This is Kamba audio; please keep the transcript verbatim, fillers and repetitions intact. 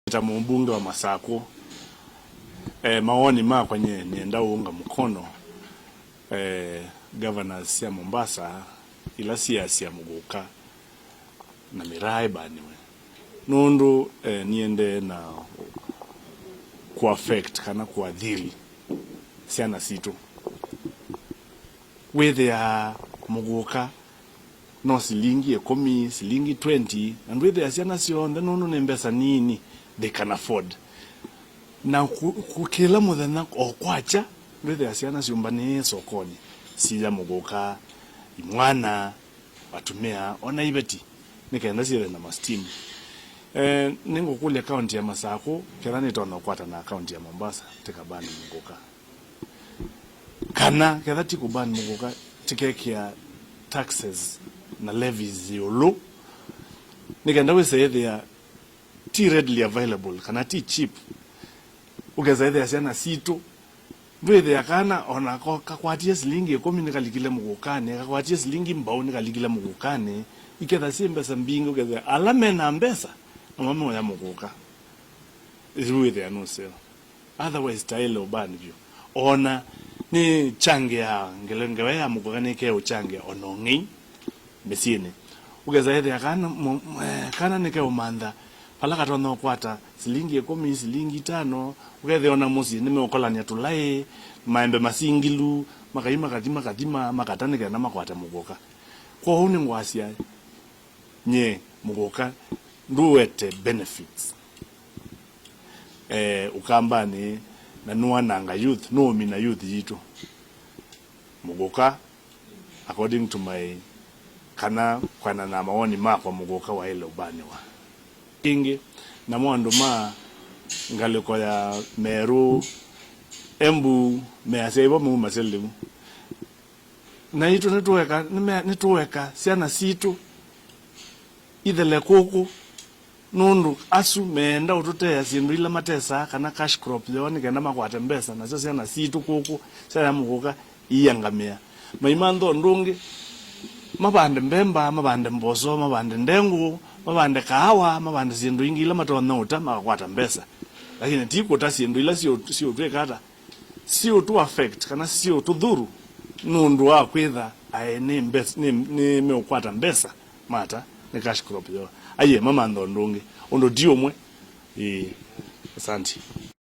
Ta mũmbunge wa Masakũ, eh, mawoni makwa nye nĩenda ũunga mũkono, eh, governors sya Mombasa ila siasya mũgũka na mĩraa ĩbanĩwe, nũndũ, eh, nĩendee na kũ affect kana kũathiri syana sitũ. Wĩthĩaa mũgũka no silingi ĩkũmi, silingi twenty, na ndwĩthĩa syana syonthe nũndũ nĩ mbesa nini, they can afford. Na ku-, ku-, kĩla mũthenya o kwakya, ndwĩthĩa syana syũmbanĩe sokonĩ, siya mũgũka, imwana, atumĩa, ona iveti, nĩ kenda syĩthe na mastimu. Eh, nĩngũkũlya kaunti ya Masakũ, kethĩwa nĩtonya ũkwata na kaunti ya Mombasa, tĩkabani mũgũka. Kana ketha ti kũban mũgũka, tĩkekĩa taxes na levies ĩũlũ, nĩ kenda wĩse ĩthĩa ti readily available, kana ti cheap. Ũkesa ĩthĩa syana sitũ, ndwĩthĩa kana ona ko kakwatie silingi ĩkũmi nĩkalikile mũgũkanĩ, kakwatie silingi mbau nĩkalikile mũgũkanĩ, iketha syĩ mbesa mbingĩ, ũkethĩa ala mena mbesa namo meũya mũgũka. Ĩsu wĩthĩa nũseo. Otherwise, taĩle ũbani vyũ. Ona nĩ change ya ngele-, ngewa ya mũkũka nĩke ũchange ona ũng'ei mĩsyĩnĩ. Ũkesa ĩthĩa kana, mũ-, eh, kana nĩke ũmantha vala katonya ũkwata silingi ĩkũmi, silingi itano, ũkethĩa ona mũsyĩ nĩmeũkolany'a tũlaĩ, maembe masingilu, makai makathi makathima, makata nĩ kenda makwate mũkũka. Kwoou nĩngwasya, nye mũkũka ndũete benefits eh, Ũkambanĩ, na nũananga youth, nũũmina youth yitũ. Mũkũka, according to my, kana kwana na mawoni makwa, mũkũka waĩle ũbanĩwa. Kĩngĩ, namo andũ ma ngalĩko ya Merũ, Embu, measya ĩvo maumasya lĩu. Naitũ nĩtũeka, nĩme-, nĩtũeka syana sitũ ithele kũkũ, nũndũ asu meenda ũtũtea syĩndũ ila matesaa kana cash crop yoo nĩ kenda makwate mbesa, nasyo syana sitũ kũkũ syaya mũkũka iiangamĩa. Maimantha ũndũ ũngĩ, mavande mbemba, mavande mboso, mavande ndengũ, mavande kaawa, mavande syĩndũ ingĩ ila matonya ũta makakwata mbesa. Lakini ti kũta syĩndũ ila siũ-, siũtwĩka ata, siũtũ affect kana siũtũthuru nũndũ wa kwĩtha aĩ nĩ mbes-, nĩ, nĩ meũkwata mbesa mata nĩ cash crop yoo. Aiye, mamantha ũndũ ũngĩ, ũndũ ti ũmwe. Ĩĩ, asante.